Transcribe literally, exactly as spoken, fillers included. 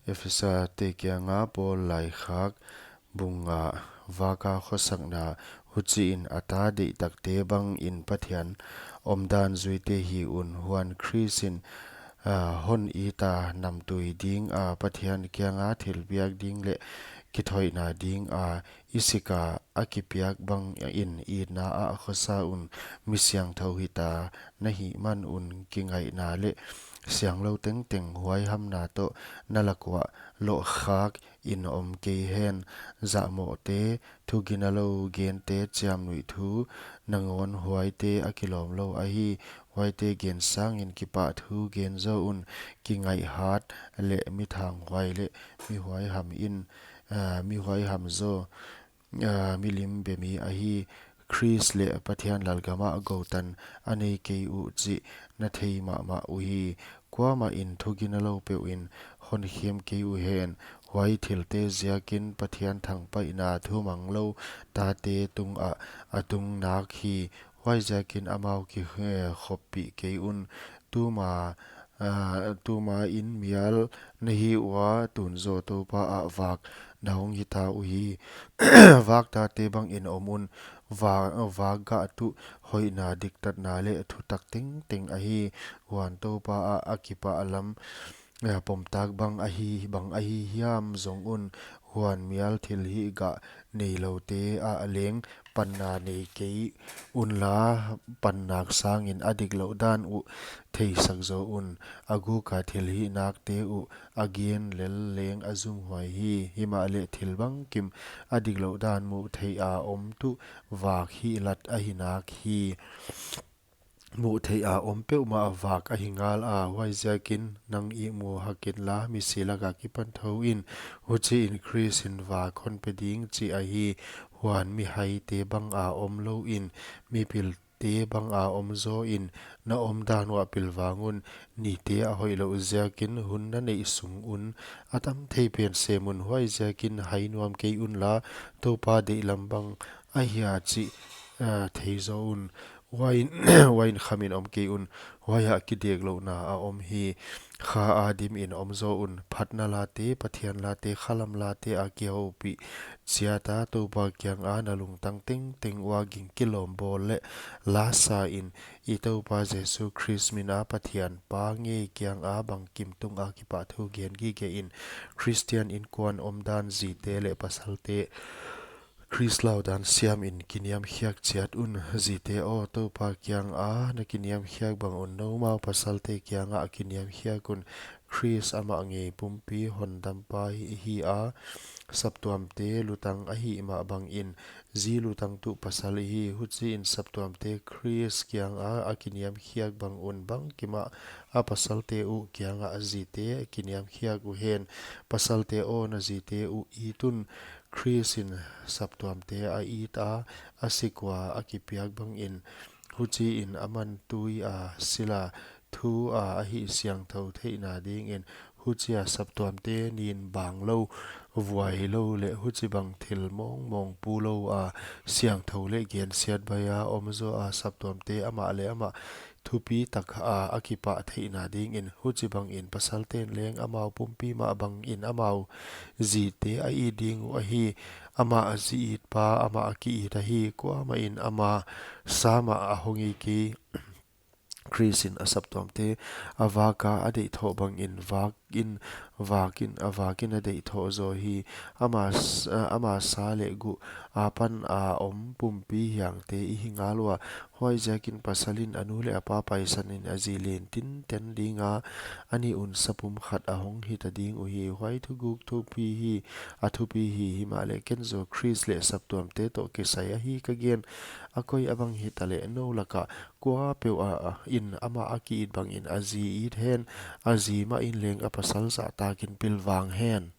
Efesa te kianga Paul laikhak bung nga. Vaka khosakna. Huchiin a ta deihtakte bangin Pathian omdan zuite hi un. Huan Khrist in, ah, hon ita namtui dinga Pathian kianga thilpiak ding leh kithoihna dinga i sika a kipiak bangin itna ah khosa un. Mi siangthou hita na hih man un kingaihna leh sianglou tengteng huaihamna toh na lak uah lohkhak in om kei hen. Zahmohte, thuginalou gente, chiamnuih thu nangawn, huaite a kilawmlou ahi. Huaite gen sangin kipahthu gen zaw un. Kingaihhat leh mi thanghuai leh mi huaiham in, ah, mi huaiham zaw, ah, milim bemi ahi. Khrist leh Pathian lalgama goutan a nei kei uh chih na thei mahmah uhi. Kuamah in thuginalou peuhin honkhem kei uhen. Huai thilte ziakin Pathian thangpaihna thumanglou tate tungah a tung nak hi. Huaiziakin amau ki, eh, khoppih kei un. Tuma, ah, tuma in mial na hi ua, tun zaw Toupa ah vak na hong hita uhi. Vak tate bangin om un. Va-, vak gah tuh hoihna, diktatna leh thutak tengteng ahi. Huan Toupa ah a kipalam, eh, pomtak bang ahi, bang ahi hiam zong un. Huan mial thilhih gah neiloute ah leng panna nei kei unla, pannak sangin a diklouh dan uh theisak zaw un. A guka thilhih nakte uh a gen lel leng a zumhuai hi. Himahleh thil bangkim a diklouh dan muh theih a om tuh vak hih lat ahi nak hi. Muh theih a om peuhmah vak ahi ngal a, huaiziakin nang ihmu hak inla, misi laka kipan thou in. Huchiin Khrist in vak hon pe ding chih ahi. Huan mihaite banga om louin, mipilte banga om zawin, na omdan uah pilvang un. Nite a hoihlouh ziakin hun na neih sung un a tam thei pen sem un. Huaiziakin hai nuam kei unla, Toupa deihlam bang ahia chih, ah, thei zaw un. Huaiin, huaiin khamin om kei un. Huaiah kideklouhna a om hi. Kha a dimin om zaw un. Phatna late, Pathian late, khalam late a kihoupih chiata Toupa kianga na lungtang tengteng ua ging kilawm bawl leh lasa in, i Toupa Jesu Khrist mina Pathian Pa ngei kianga bangkim tunga kipahthu gen gige in. Khristian inkuan omdan zite leh pasalte, Khrist laudan siamin kiniamkhiak chiat un. Zite aw, Toupa kianga na kiniamkhiak bang un, noumau pasalte kianga kiniamkhiak un. Khrist amah ngei pumpi hondampa hi, hi a, saptuamte lutang ahih mah bangin, zi lutang tuh pasal ihi. Huchiin saptuamte Khrist kianga a kiniamkhiak bang un, bangkimah a pasalte uh kianga zite kiniamkhiak uhen. Pasalte aw, na zite uh it un. Khrist in saptuamte a it a, a sik ua a kipiak bangin. Huchiin aman tui a sil a, thu a a hihsiangthou theihna dingin. Huchia saptuamte nin banglou, vuailou leh huchibang thil mawngmawng pulou a, siangthou leh gensiat baia om zaw a, saptuamte amah leh amah thupi taka a kipah theihna dingin. Huchibangin pasalten leng amau pumpi mah bangin amau zite a it ding uh ahi. Amah a zi-itpa amah a ki-it ahi. Kuamahin ama sa mah a hong hi kei. Khrist in a saptuamte a vaka a deihthoh bangin vakin, vakin, a vakin a deihthoh zaw hi. Ama s-, ama sa leh guh apan a om pumpi hiangte i hi ngal ua. Huaiziakin pasalin a nu leh a pa paisanin a zi len tinten dinga, a nih un sapum khat a hong hita ding uhi. Huai thuguk thupi hi, a thupi hi. Himahleh ken zaw Khrist leh saptuamte toh kisai ahi ka gen. A koi a bang hitaleh nou laka kuapeuh a, a in amah a ki-it bangin a zi it hen. A zi mahin leng a pasal zahtakin pilvang hen.